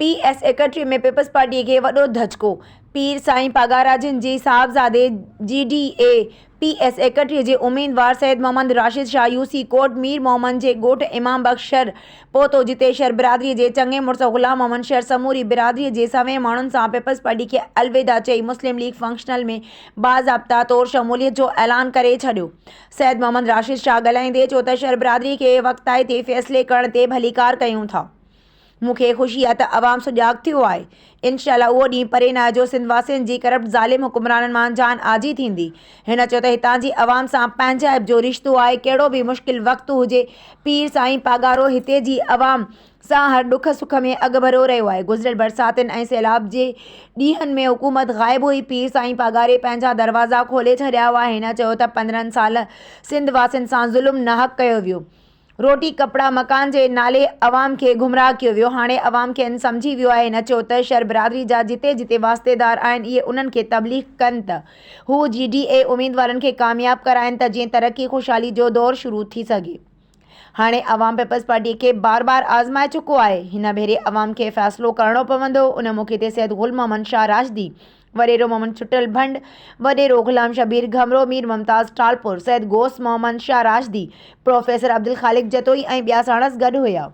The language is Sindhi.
پي ايس 31 ۾ پيپلز پارٽي کي وڏو ڌچڪو، پير سائين پاڳارا جن جي صاحبزادي جي ڊي اي پي ايس 31 جي اميدوار سيد محمد راشد شاهه يو سي ڪوٽ مير محمد جي ڳوٺ امام بخش شھر پهتو جتي شھر برادري جي چڱي مڙس غلام محمد شھر سموري برادري جي سوين ماڻهن سان پيپلز پارٽي کي الوداع چئي مسلم ليگ فنڪشنل ۾ باضابطا طور شموليت جو اعلان ڪري ڇڏيو. سيد محمد راشد شاهه ڳالهائيندي چيو ته شھر برادري کي وقتائتي فيصلي ڪرڻ تي ڀليڪار ڪيون ٿا. مون کي خوشي آهي ته عوام سجاڳ ٿيو آهي. انشاء الله اهو ڏينهن پري ناهي جو سنڌ واسين جي ڪرپٽ ظالم حڪمرانن مان جان آجي ٿيندي. هن چيو ته هتان جي عوام سان پنهنجائپ جو رشتو آهي ڪهڙو به مشڪل وقت هجي پير سائين پاڳارو هتي جي عوام سان هر ڏک سک ۾ اڳڀرو رهيو آهي. گذريل برساتن ۽ سيلاب جي ڏينهن ۾ حڪومت غائب هئي پير سائين پاڳاري پنهنجا دروازا کولي ڇڏيا هئا. هن چيو ته 15 سال سنڌ واسين سان ظلم ناحق ڪيو ويو. روٽي، ڪپڙا، مڪان جي نالي عوام کي گمراهه ڪيو ويو، هاڻي عوام کين سمجهي ويو آهي، هن چيو ته شھر برادري جا جتي جتي واسطيدار آهن اهي انهن کي تبليغ ڪن ته هو جي ڊي اي اميدوارن کي ڪامياب ڪرائين ته جيئن ترقي خوشحالي جو دور شروع ٿي سگهي. هاڻي عوام پيپلز پارٽي کي بار بار آزمائي چڪو آهي، هن ڀيري عوام کي فيصلو ڪرڻو پوندو، ان موقعي تي سيد گل محمد شاهه راشدي، وڏيرو محمد ڇٽل ڀنڊ، وڏيرو غلام شبير گهمرو، مير ممتاز ٽالپر، سيد غوث محمد شاهه راشدي، پروفيسر عبدالخالق جتوئي ۽ ٻيا ساڻس گڏ هيا.